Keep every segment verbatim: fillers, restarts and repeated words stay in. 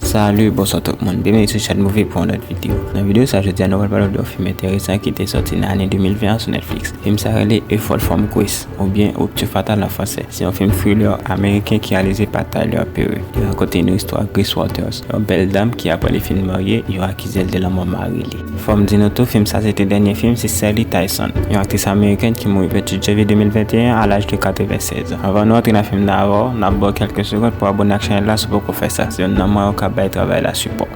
Salut, bonswa tout moun. Byenveni sou Shadmovie pou yon lòt videyo. Nan videyo sa jodi a, nou pral pale de yon fim enteresan ki te sòti nan ane de mil ven an sou Netflix. Fim sa rele A Fall from Grace, oubyen Rupture Fatale an fransè. Se yon fim thriller ameriken ki reyalize pa Tyler Perry. Li rakonte nou istwa Grace Walters, yon bèl dam ki, apre li fin marye, yo akize l de lanmò mari li. Fò m di nou tou, fim sa se te dènye fim Cicely Tyson, yon aktris amerikèn ki mouri venntuit janvye de mil venteyen a laj de katrevennsèz an. Anvan nou antre nan fim nan avè w, n ap ba w kèlke segond pou abone ak chanèl la si w poko fè sa. Se youn nan mwayen w ka bay travay la sipò.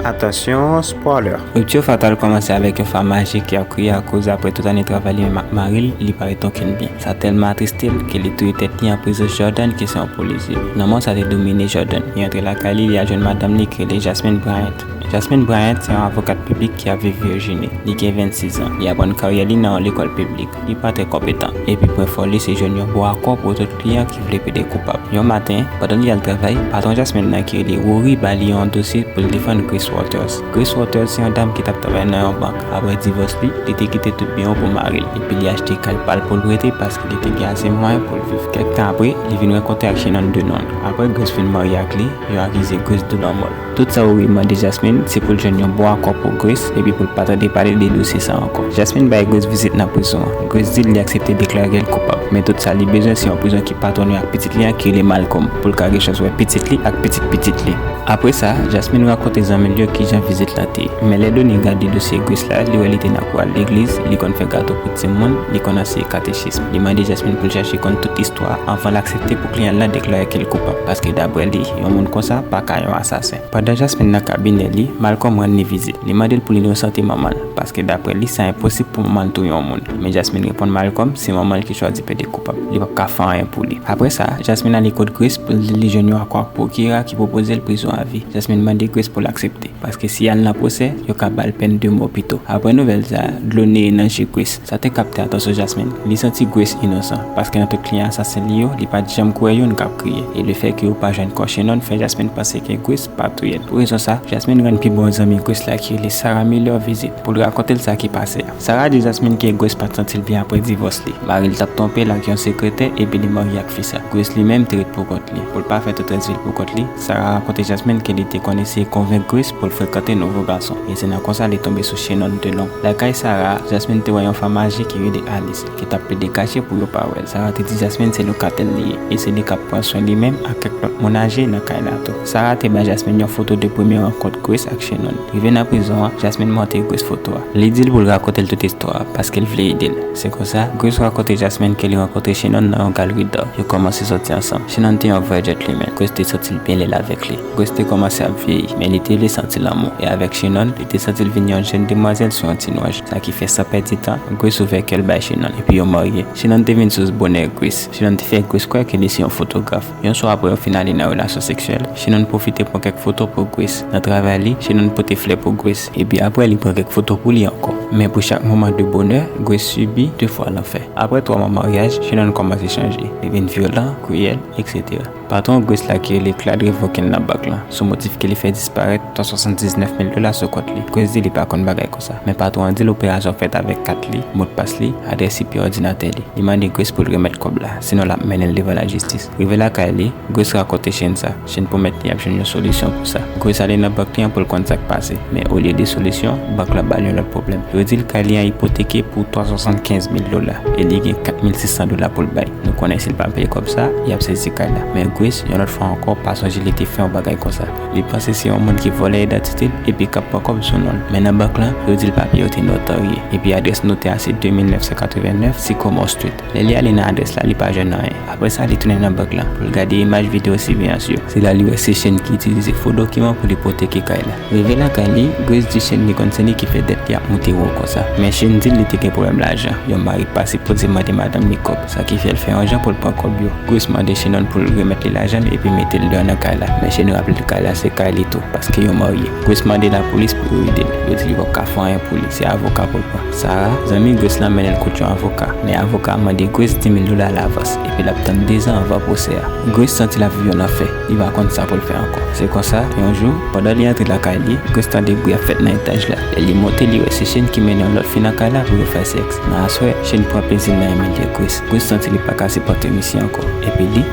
Atansyon, spoiler! Rupture Fatale kòmanse avèk yon fanm aje ki ap kriye akoz, apre tout ane travay li menm ak mari l, li pa ret okenn byen. Sa tèlman atriste l ke li touye tèt li an prezans Jordan, ki se yon polisye. Lanmò sa te domine Jordan. Li antre lakay li, li al jwenn madanm li ki rele Jasmine Bryant. Jasmine Bryant se yon avokat piblik ki ap viv Virginie. Li gen vennsis an. Li aprann karyè li nan yon lekòl piblik. Li pa trè konpetan. Epi pwen fò li se jwenn yon bon akò pou tout kliyan ki vle plede koupab. Yon maten, pandan li al travay, patwon Jasmine nan ki rele Rory ba li yon dosye pou l defann Grace Walters. Grace Walters se yon dam ki t ap travay nan yon bank. Apre divòs li, li te kite tout byen yo pou mari l. Epi li achte kay pa l pou l rete paske li te gen ase mwayen pou l viv. Kèk tan apre, li vin rankontre ak Shannon Denon. Apre Grace fin marye ak li, yo akize Grace de lanmò l. Tout sa Rory mande Jasmine, se pou l jwenn yon bon akò pou Grace, epi pou l pa tande pale de dosye sa ankò. Jasmine bay Grace vizit nan prizon an. Grace di l li aksepte deklare l koupab, men tout sa li bezwen se yon prizon ki patwone ak pitit li an ki rele Malcolm, pou l ka gen chans wè pitit li ak pitit pitit li. Apre sa, Jasmine rakonte zanmi l yo kijan vizit la te ye. Men lè Donnie gade dosye Grace la, li wè li te nan koral legliz, li konn fè gato pou timoun, li konn anseye katechism. Li mande Jasmine pou l chèche konn tout istwa anvan l aksepte pou kliyan l lan deklare ke l koupab, paske daprè li, yon moun konsa pa ka yon asasen. Pandan Jasmine nan kabinè li, Malcolm rann li vizit. Li mande l pou l inosante manman l, paske daprè li, sa enposib pou manman l touye yon moun. Men Jasmine reponn Malcolm, se manman l ki chwazi plede koupab. Li p ap ka fè anyen pou li. Apre sa, Jasmine ale kot Grace pou l di l li jwenn yon akò ak pwokirè a ki pwopoze l prizon avi. Jasmine mande Grace pou l aksepte, paske si y al nan pwosè, yo ka ba l pèn de mò pito. Apre nouvèl sa, dlo neye nan je Grace. Sa te kapte atansyon Jasmine. Li santi Grace inosan, paske nan tout kliyan asasen li yo, li pa t janm kwè youn k ap kriye. E lefètke yo pa jwenn kò Shannon fè Jasmine panse ke Grace pa touye l. Pou rezon sa, Jasmine rann pi bon zanmi Grace la ki rele Sarah Miller vizit pou l rakonte l sa ki pase a. Sarah di Jasmine ke Grace pa t santi l byen apre divòs li. Mari l t ap twonpe l ak yon sekretè epi li marye ak fi sa. Grace li menm te ret pou kont li. Pou l pa fè tout rès vi l pou kont li, Sarah rakonte Jasmine ke li te konn eseye konvenk Grace pou l frekante nouvo gason. E se nan konsa li tonbe sou Shannon Denon. Lakay Sarah, Jasmine te wè yon fanm aje ki rele Alice, ki t ap plede kache pou yo pa wè l. Sarah te di Jasmine se lokatè l li ye, e se li k ap pran swen li menm ak kèk lòt moun aje nan kay la tou. Sarah te bay Jasmine yon foto de premye rankont Grace ak Shannon. Rive nan prizon an, Jasmine montre Grace foto a. Li di l pou l rakonte l tout istwa a, paske l vle ede l. Se konsa, Grace rakonte Jasmine ke li rankontre Shannon nan yon galri d'art. Yo kòmanse sòti ansanm. Shannon te yon vrè gentleman. Grace te santi l byen lè l avèk li. Grace te kòmanse ap vyeyi, men li te vle santi lanmou. E avèk Shannon, li te santi l vin yon jèn demwazèl sou yon ti nwaj. Sa ki fè, san pèdi tan, Grace ouvè kè l bay Shannon, epi yo marye. Shannon te vin sous bonè Grace. Shannon te fè Grace kwè ke li se yon fotograf. Yon swa, apre yo fin ale nan relasyon seksyèl, Shannon pwofite pran kèk foto pou Grace. Nan travay li, Shannon pote flè pou Grace. Epi apre, li pran kèk foto pou li ankò. Men pou chak moman de bonè, Grace sibi de fwa lanfè. Apre twa mwa maryaj, Shannon kòmanse chanje. Li vin vyolan, kriyèl, etsetera. Patwon Grace la ki rele Clyde revoke l nan bank lan, sou motif ke li fè disparèt twa swasanndiznèf mil dola sou kont li. Grace di li pa konn bagay konsa. Men patwon an di l operasyon fèt avèk kat li, modpas li, adrès I P òdinatè li. Li mande Grace pou l remèt kòb la, sinon l ap mennen l devan lajistis. Rive lakay li, Grace rakonte Shane sa. Shane pwomèt li ap jwenn yon solisyon pou sa. Grace ale nan bank li an pou l konn sa k pase. Men olye de solisyon, bank la ba l yon lòt pwoblèm. Yo di l kay li an ipoteke pou twa swasannkenz mil dola e li gen kat mil sis san dola pou l bay. Nou konnen si l pa peye kòb sa, y ap sezi kay la. Men Grace, yon lòt fwa ankò, pa sonje li te fè yon bagay konsa. Li panse se yon moun ki vòlè idantite l epi k ap pran kòb sou non l. Men nan bank lan, yo di l papye yo te notarye. Epi adrès notè a se de mil nèf san katrevennèf Sycamore Street. Lè li ale nan adrès la, li pa jwenn anyen. Apre sa, li tounen nan bank lan pou l gade imaj videyo siveyans yo. Se la li wè se Shane ki itilize fo dokiman pou l ipoteke kay la. Rive lakay li, Grace di Shane li konn se li ki fè dèt li ap moute wo konsa. Men Shane di l li te gen pwoblèm lajan. Yon mari pa sipoze mande madanm li kòb, sa ki fè l fè yon jan pou l pran kòb yo. Grace mande Shannon pou l remèt li lajan l epi mete l deyò nan kay la. Men Shane raple l kay la se kay li tou, paske yo marye. Grace mande lapolis pou yo ede l. Yo di li p ap ka fè anyen pou li, se avoka pou l pran. Sarah, zanmi Grace lan mennen l kot yon avoka, men avoka a mande Grace di mil dola alavans, epi l ap tann dezan anvan pwosè a. Grace santi l ap viv yon lanfè, li pa konn sa pou l fè ankò. Se konsa, yon jou, pandan li antre lakay li, Grace tande bri ap fèt nan etaj la. Lè li monte, li wè se Shane ki mennen yon lòt fi nan kay la pou yo fè sèks. Nan aswè, Shane pran plezi l nan imilye Grace. Grace santi li pa ka sipòte misye ankò. Epi li,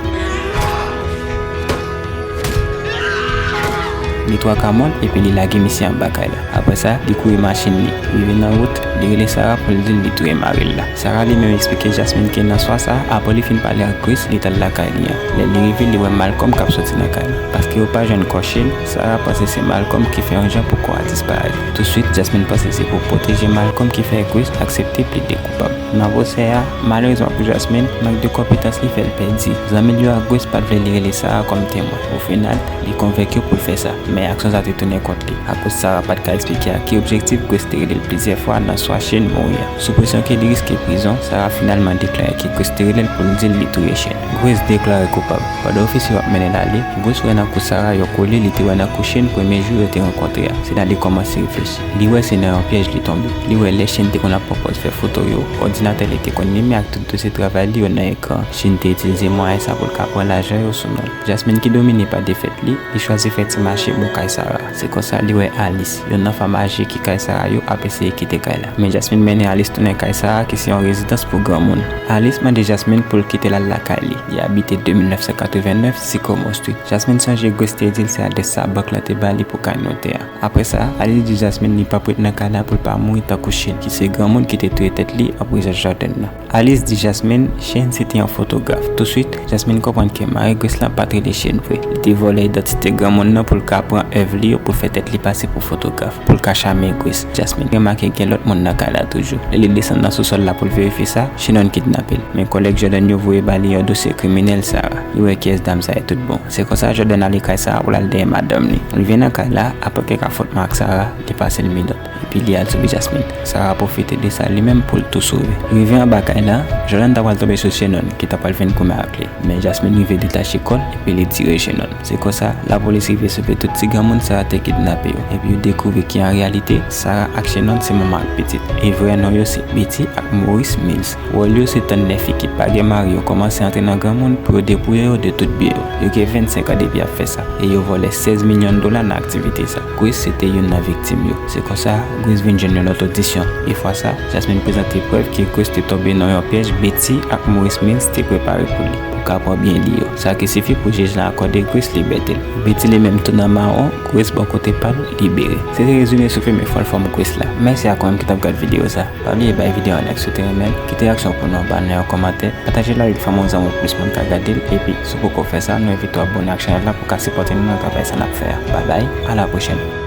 Li twa ka mòn epi li lage misye anba kay la. Apre sa, li kouri machin li. Rive nan wout, li rele Sarah pou l di l li touye mari l la. Sarah li menm eksplike Jasmine ke nan swa sa a, apre li fin pale ak Grace, li t al lakay li an. Lè li rive, li wè Malcolm k ap soti nan kay la. Paske yo pa jwenn kò Shane, Sarah panse se Malcolm ki fè yon jan pou kò a disparèt. Touswit, Jasmine panse se pou pwoteje Malcolm ki fè Grace aksepte plede koupab. Nan pwosè a, malerezman pou Jasmine, mank de konpetans li fè l pèdi. Zanmi l yo ak Grace pa t vle li rele Sarah kòm temwen. Ofinal, li konvenk yo pou l fè sa, men aksyon sa te tounen kont li, akoz Sarah pa t ka eksplike ak ki objektif Grace te rele l plizyè fwa nan swa Shane mouri a. Sou presyon ke li riske prizon, Sarah finalman deklare ke Grace te rele l pou l di l li touye Shane. Grace deklare koupab. Pandan ofisye yo ap mennen l ale, Grace wè nan kou Sarah yon kole li te wè nan kou Shane premye jou yo te rankontre a. Se la li kòmanse reflechi. Li wè se nan yon pyèj li tonbe. Li wè lè Shane te konn ap pran pòz fè foto yo, òdinatè li te konn limen ak tout dosye travay li yo nan ekran. Shane te itilize mwayen sa pou l ka pran lajan yo sou non l. Jasmine ki domine pa defèt li, li chwazi fè ti mache bò kay Sarah. Se konsa li wè Alice, youn nan fanm aje ki kay Sarah yo ap eseye kite kay la. Men Jasmine mennen Alice tounen kay Sarah ki se yon rezidans pou granmoun. Alice mande Jasmine pou l kite l al lakay li. Li abite de mil nèf san katrevennnèf Sycamore Street. Jasmine sonje Grace te di l se adrès sa bank lan te ba li pou kay notè a. Apre sa, Alice di Jasmine li p ap ret nan kay la pou l pa mouri tankou Shane, ki se granmoun ki te touye tèt li an prezans Jordan nan. Alice di Jasmine, Shane se te yon fotograf. Touswit, Jasmine konprann ke mari Grace lan pa t rele Shane vre. Li te vòlè idantite granmoun nan pou l ka pran èv li yo pou fè tèt li pase pou fotograf, pou l ka chame Grace. Jasmine remake gen lòt moun nan kay la toujou. Lè li desann nan sousòl la pou l verifye sa, Shannon kidnape l. Men kòlèg Jordan yo voye ba li yon dosye kriminèl Sarah. Li wè kiyès dam sa ye tout bon. Se konsa Jordan ale kay Sarah pou l al dèyè madanm li. Rive nan kay la, apre kèk afwontman ak Sarah, li pase l menòt. Epi li al sou Jasmine. Sarah pwofite de sa li menm pou l tou sove. Rive anba kay la, Jordan ta pral tonbe sou Shannon ki ta pral vin goumen ak li. Men Jasmine rive detache kò l epi li tire Shannon. Se konsa, lapolis rive sove tout ti granmoun Sarah te kidnape yo. Epi yo dekouvri ke an reyalite, Sarah ak Shannon se manman ak pitit. E vrè non yo se Betty ak Maurice Mills. Wòl yo se tann lè fi ki pa gen mari yo kòmanse antre nan granmoun pou yo depouye yo de tout byen yo. Yo gen vennsenk an depi y ap fè sa, e yo vòlè sèz milyon dola nan aktivite sa. Grace se te youn nan viktim yo. Se konsa, Grace vin jwenn yon lòt odisyon. E fwa sa, Jasmine prezante prèv ke Grace te tonbe nan yon pyèj Betty ak Maurice Mills te prepare pou li, pou ka pran byen li yo. Sa ki sifi pou jij la akòde Grace libète l. Betty li menm tou nan mawon, Grace bò kote pa l, libere. Se te rezime sou fim E Fòl Fanm Grace la. Mèsi ak ou menm ki t ap gad videyo sa. Pa bliye bay videyo a like si w te renmen l, kite reyaksyon w pou nou anba nan yon kòmantè, pataje l avèk fanmi w, zanmi w, plis moun ka gade l, epi, si w poko fè sa, nou envite w abòne ak chanèl la pou w ka sipòte nou nan travay sa n ap fè a. Babay, a la pwochèn!